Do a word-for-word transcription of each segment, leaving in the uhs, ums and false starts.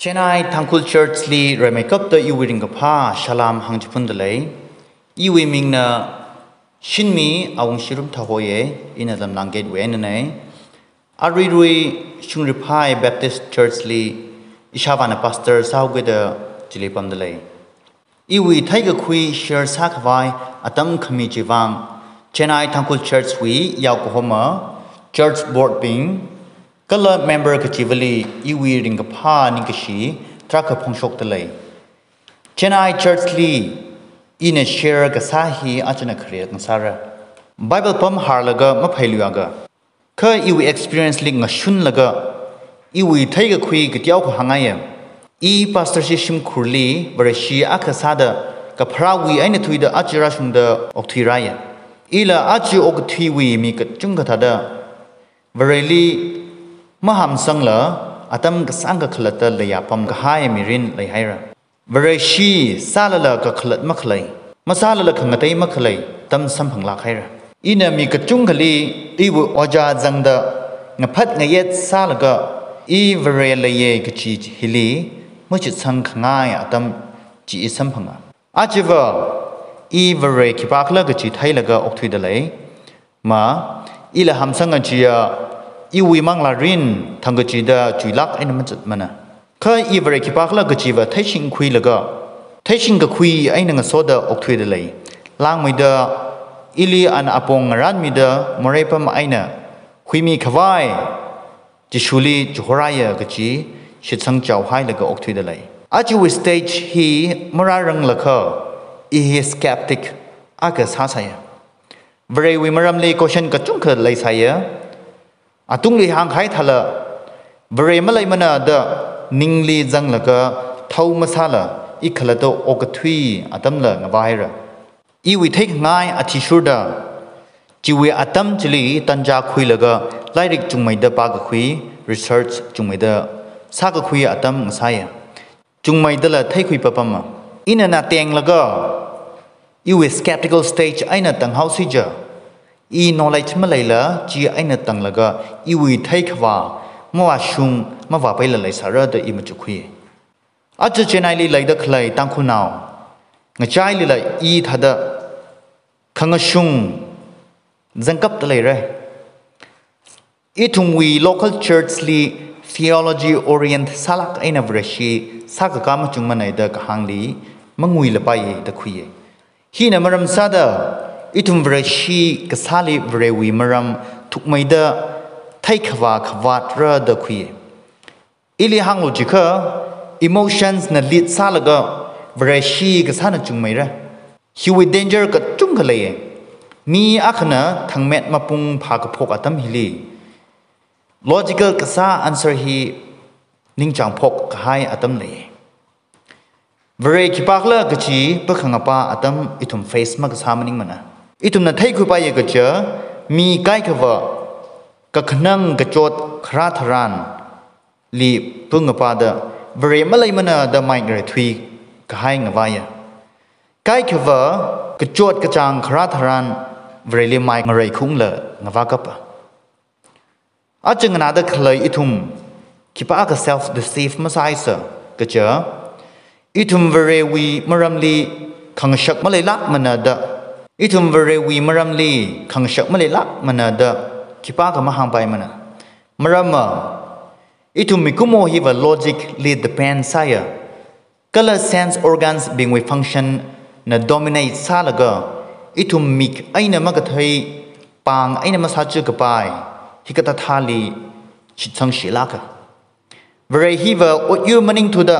Chennai Tangkhul Church li rimeikapta iwui ringkaphā salam hāngchiphundalei. Iwui mingna Shinmi Awungshirumtha hoiye, ina Lamlang Gateway einanei. Aruirui Shungriphai Baptist Church li ishāvāna pastor sāhaokida chili pamdalei. Iwui theikakhui share sākhavai atam khami chivang, Chennai Tangkhul Church wui yaokahoma, church board bing, kala member kachivali iwui ringkaphā ningkashi tarākha phongshokdalei. Chennai Church li ina share kasā hi achana khare ngasāra. Bible pam harlaga maphailuiakha, kha iwui experience li ngashunlaga, iwui theikakhui kateokha hāngngaiya. I pastor shi shimkhurli Vareshi akha sāda kapharāwui eina thuida aja rāshungda okthuirāya. Ila aja okathuiwui mi kachungkha thāda Vareli mahamsangla atam kasāngkha khalatta leiya pamkahai mirin leihaira. Vareshi sālala kakhalat makhalei, masālala khangatei makhalei atam samphanglāk haira. Ina mi kachungkhali iwui ojā zangda ngaphat ngayet sālaga, i Vare leiye kachi hili machitsang khangai atam chi i samphanga. Ajava i Vare khipākhala kachi theilaga okthuidalei. Ma, ila hamsanga chiya, iwui manglārin thangkachida chuilāk eina mazatmana. Kha i Vare khipākhala kachiva theishingkhuilaga, theishingkakhui eina ngasoda okthuidalei. Langmeida ili ana apong ngarānmida morei pam eina huimikhavai Jishuli chihorāya kachi shitsang chaohailaga okthuidalei. Ajawui stage hi marāranglakha, i hi skeptic akha sāsāya. Varewui maramli question kachungkha leisāya. Atungli hāngkahai thāla, Vare maleimana da ningli zanglaga thao masāla, i khalatta okathui atamla ngavāhaira. Iwui theikhangai athishurda, chiwui atam chili tanja khuilaga lairik chungmeida pākakhui, research chungmeida sākakhui atam ngasāya. Chungmeidala theikhui papama. Ina na tenglaga, iwui skeptical stage eina tanghaosi ja, i knowledge maleila chi eina tanglaga, iwui theikhavā mavāshung mavāpaila leisāra da i machukkhui. Aja Chennai li leida khalei Tangkhulnao ngachailila i thāda khangashung zangkapta leira. Ithumwui local church li theology orient sālāk eina Vareshi sākakā machungmanei da kahāngli manguilapaiye da khuiye. Hina maram sāda ithum Vareshi kasāli Varewui maram thukmeida theikhavā khavātra da khuiye. Ili hānglu jiakha, emotions na lead sālaga Vareshi kasāna chungmeira. Hiwui danger kachungkha leiye. Mi akhana thangmet mapung phākaphok atam hili, logical kasā answer hi ningchāng phokkahai atam leiye. Vare khipākhala kachi pakhangapa atam ithum face makasā maningmana. Ithumna theikhuipaiya kaja, mi kaikhava kakhanang kachot kharā tharan li pungapa da, Vare maleimana da mai ngareithui kahai ngavāya. Kaikhava kachot kachāng kharā tharan Vareli mai ngareikhungla ngavākapa. Aja nganāda khalei ithum khipākha self deceive masāisa kaja, ithum Varewui maramli khangashak maleilākmana da, ithum Varewui maramli khangashak maleilākmana da khipākha mahāngpaimana. Maramva, ithum mikumo hiva logic li depend sāya. Kala sense organs bingwui function na dominate sālaga, ithum mik eina makathei, pāng eina masāchuk kapai, hikathā thāli shitsangshilāka. Vare hiva otyu maningthuda,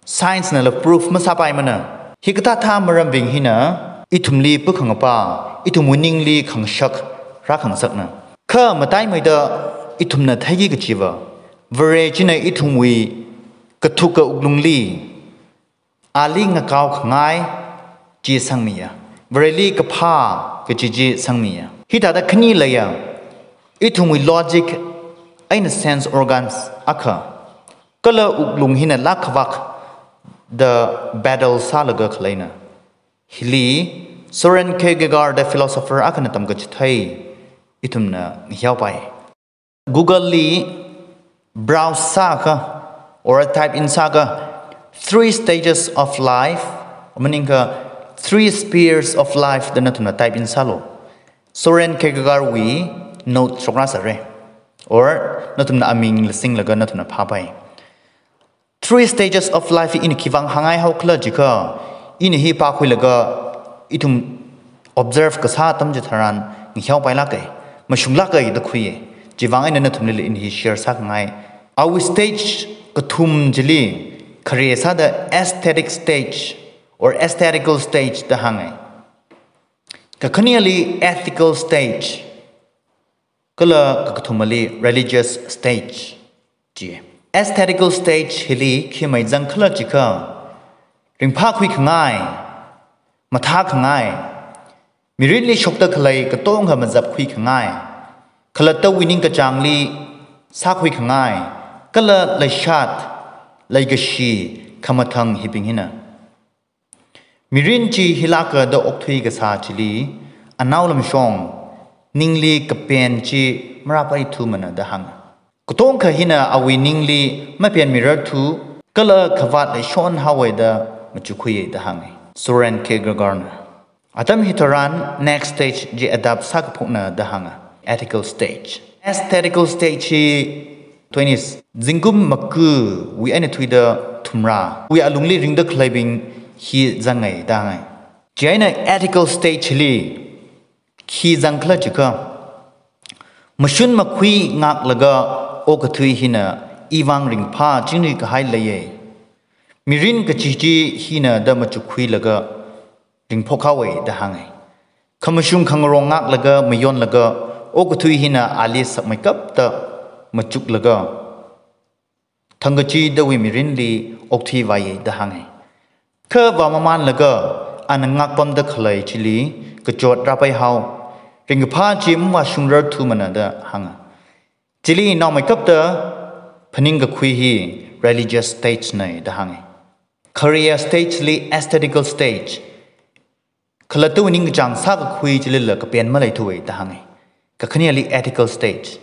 science nala proof masāpaimana. Hikathā thā marambing hina ithumli pakhangapa, ithumwui ningli khangashak rākhangasakna. Kha mataimeida ithumna theiki kachiva, Vare china ithumwui kathuka wuklungli, ali ngakao khangai chi sangmiya. Vareli kaphā kachi chi sangmiya. Hithāda khani leiya, ithumwui logic eina sense organs akha, kala wuklung hina lākhavak da battle sālaga khaleina. Hili Soren Kierkegaard da philosopher akhana tamkachithei ithumna ngahiaopai. Google li browse sākha, Or type in sāakha, Three Stages of Life, maningakha Three Spheres of Life da nathumna type in sālu. Soren Kierkegaardwui note shokra sāra. Or nathumna aming lasinglaga nathumna phāpai. Three Stages of Life hi ina khivang hāngngai haokhala jiakha, ina hi pākhuilaga ithum observe kasā atam chitharan ngahiao pailāka, mashunglāka da khuiya. Chivang eina nathumlila ina hi share sākhangai. Awui stage kathum chili khare sāda aesthetic stage or aesthetical stage da hānga. Kakhaneli ethical stage, kala kakathumali religious stage ji. Aesthetical stage hili khi mazangkhala jiakha, ringphākhui khangai, mathā khangai, mirinli shokda khalei katonga mazapkhui khangai, khalattawui ningkachāngli sākhui khangai, kala leishat, leikashi, khamathang hibing hina. Mirin chi hilāka da okthui kasā chili, anaolamshong, ningli kapen chi marāpaithumana da hānga. Katongkha hina awui ningli mapenmirarthu, kala khavāt leishon haowa da machukkhuiya da hānga. Soren Kierkegaardna. Atam hitharan next stage chi adapt sākaphokna da hānga. Ethical stage. Aesthetical stage hi twenties, zingkum makawui eina thuida thumrāwui alungli ringda khaleibing hi zangngai da hānga. Chieina ethical stage li khi zangkhala jiakha, mashun makhui ngaklaga okathui hina iwui vang ringphā chingri kahai leiya. Mirin kachi chi hina da machukkhuilaga ringphok haowa da hānga. Khamashung khangarong ngaklaga mayonlaga okathui hina ali sakmeikapta machuklaga thangkachidawui mirinli okthuivāya da hānga. Kha vāmamanlaga ana ngakpamda khalei chili kachot rāpai hao, ringkaphā chi mavāshungrarthumana da hānga. Chili naomeikapta phaningkakhui hi religious stage na da hānga. Khare stage li aesthetical stage, khalattawui ningkachāng sākakhui chilila kapen maleithuwa da hānga. Kakhaneli ethical stage,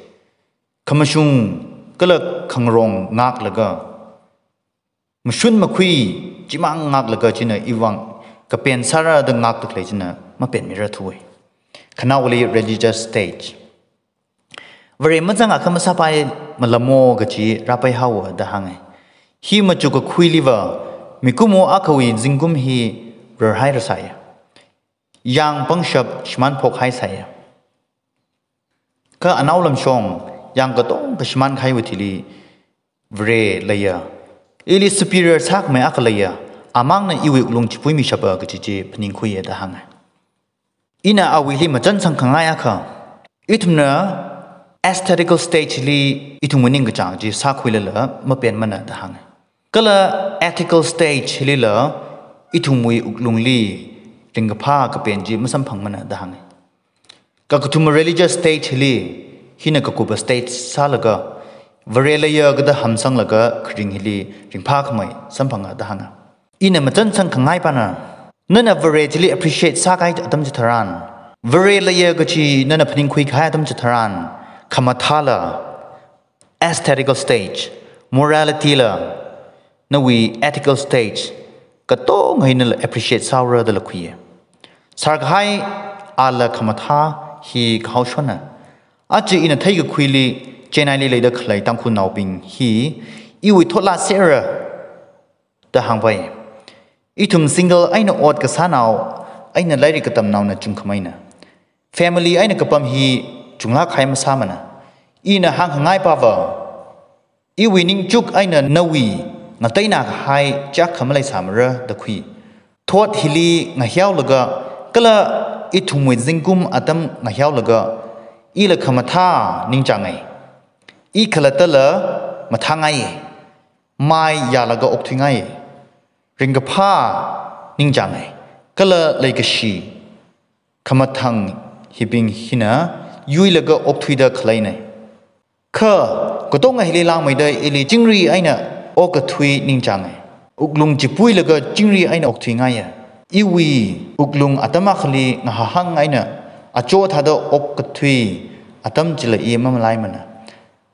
khamashung kala khangarong ngaklaga, mashun makhui chimang ngaklaga china iwui vang kapen sāra da ngakda khalei china mapenmirarthuwa. Khanaowali religious stage. Vare mazangakha masāpaimalamo kachi rāpai haowa da hānga. Hi machukkakhuiliva mikumo akhawui zingkum hi rarhairasai. Yang pangshap shimānphok haisai. Kha anaolamshong yang katonga shimān kahaiwui thili Vare leiya. Ili superior sākhamei akha leiya. Amangna iwui wuklung chipuimishapa kachi chi phaningkhuiya da hānga. Ina awuili machansang khangai akha, ithumna aesthetical stage li ithumwui ningkachāng chi sākhuilala mapenmana da hānga. Kala ethical stage lila ithumwui wuklungli ringkaphā kapen chi masamphangmana da hānga. Kakathuma religious stage hili, hina kakupa stage sālaga, Vare leiya kada hamsanglaga kharing hili ringphākhamei samphanga da hānga. Ina machansang khangaipana, nana Vare chili appreciate sākahai atam chitharan, Vare leiya kachi nana phaningkhui kahai atam chitharan, khamathāla, aesthetical stage, morality la, nawui ethical stage, katonga hi nala appreciate sāhaora dala khuiya. Sārkahai ala khamathā hi kahaoshonna. Aja ina theikakhuili Chennai li leida khalei Tangkhulnaobing hi iwui thotla sera da hāngpai. Ithum single eina ot kasānao, eina lairik katamnaona chungkhameina. Family eina kapam hi chunglāk kahai masāmana. Ina hāngkhangaipava, iwui ningchuk eina nawui ngateina kahai chak khamaleisāmara da khui. Thot hili ngahiaolaga, kala ithumwui zingkum atam ngahiaolaga, ila khamathā ningchāngai. I khalattala mathāngai. Mai yālaga okthuingai. Ringkaphā ningchāngai. Kala leikashi, khamathāng hibing hina yuilaga okthuida khaleina. Kha, katonga hili langmeida ili chingri eina okathui ningchāngai. Wuklung chipuilaga chingri eina okthuingaiya. Iwui wuklung atam akhali ngahahang eina acho thāda okathui atam chila i mamalaimana.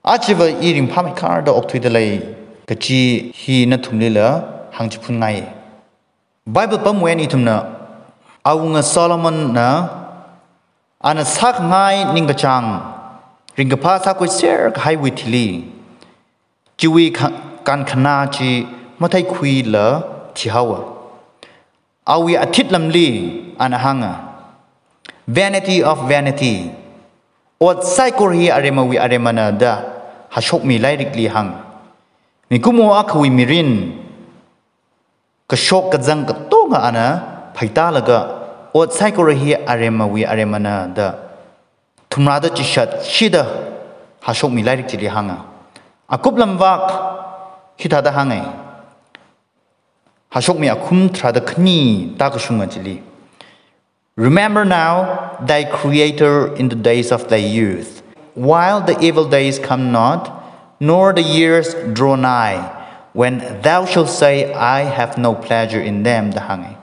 Ajava i ringphāmeikharda okthuida lei. kachi hi nathumlila hāngchiphunngai. Bible pamwui eina ithumna awunga Solomonna ana sākhangai ningkachāng ringkaphā sākhuiser kahaiwui thili, chiwui kha-, kankhanā chi matheikhuila thihaowa. Awui athit lamli ana hānga, "Vanity of vanity. Ot saikora hi aremawui aremana," da Hashokmi lairikli hānga. Mikumo akhawui mirin, kashok kazang katonga ana phaitālaga, "Ot saikora hi aremawui aremana," da thumrāda chishat shida Hashokmi lairik chili hānga. Akup lamvak hithāda hāngai. Hashokmi akhum tharāda khani tākashunga chili, "Remember now thy Creator in the days of thy youth, while the evil days come not, nor the years draw nigh, when thou shalt say, 'I have no pleasure in them,'" da hāngai.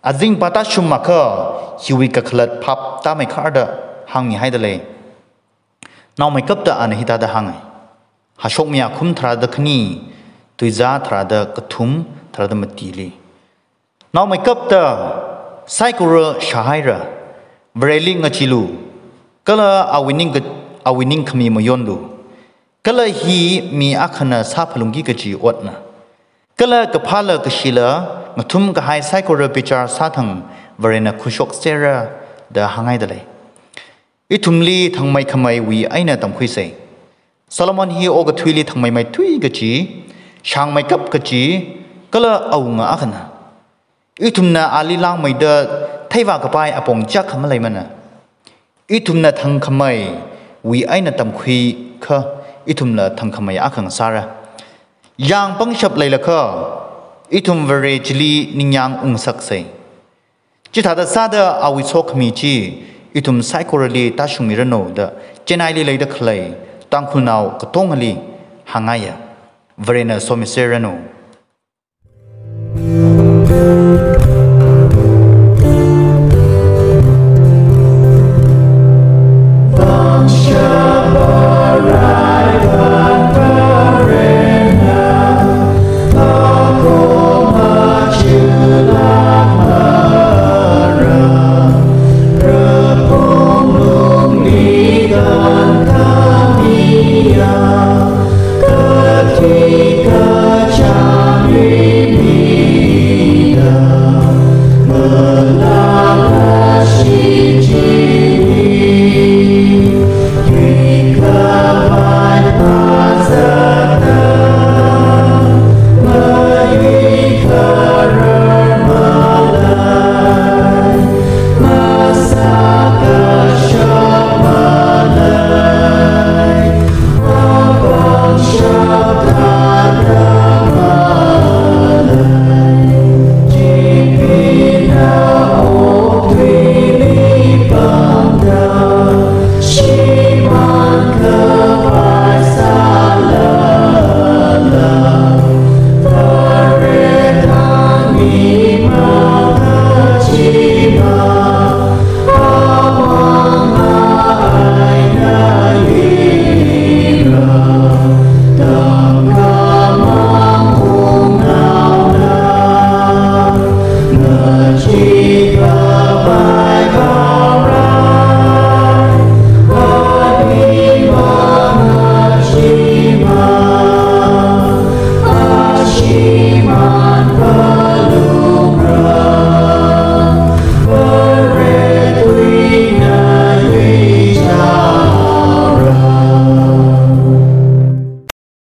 Azing pātāshum makha hiwui kakhalat phap tāmeikharda hāngmihaida lei. Naomeikapta ana hithāda hāngai. Hashokmi akhum tharāda khani, tuizā tharāda kathum, tharāda matili. Naomeikapta saikora shāhaira, Vareli ngacheelu, kala awui ning ka-, awui ningkhami mayonlu. Kala hi mi akhana sāphalungki kachi otna. Kala kaphāla kashila ngathum kahai saikora bichar sāthang Varena khuishokserra da hāngaida lei. Ithumli thangmeikhameiwui eina tamkhuisei. Solomon hi okathuili thangmeimeithui kachi, shāngmeikap kachi, kala awunga akhana. Ithumna ali langmeida theivākapai apong chiyākha maleimana. Ithumna thangkhameiwui eina tamkhuikha, ithumla thangkhamei akha ngasāra. Yāng pangshap leilakha, ithum Vare chili ningyāng ungsaksei. Chithāda sāda awui sokhami chi ithum saikorali tāshungmiranu da Chennaili leida khalei Tangkhulnao katongali hāngngaiya. Varena somiserranu.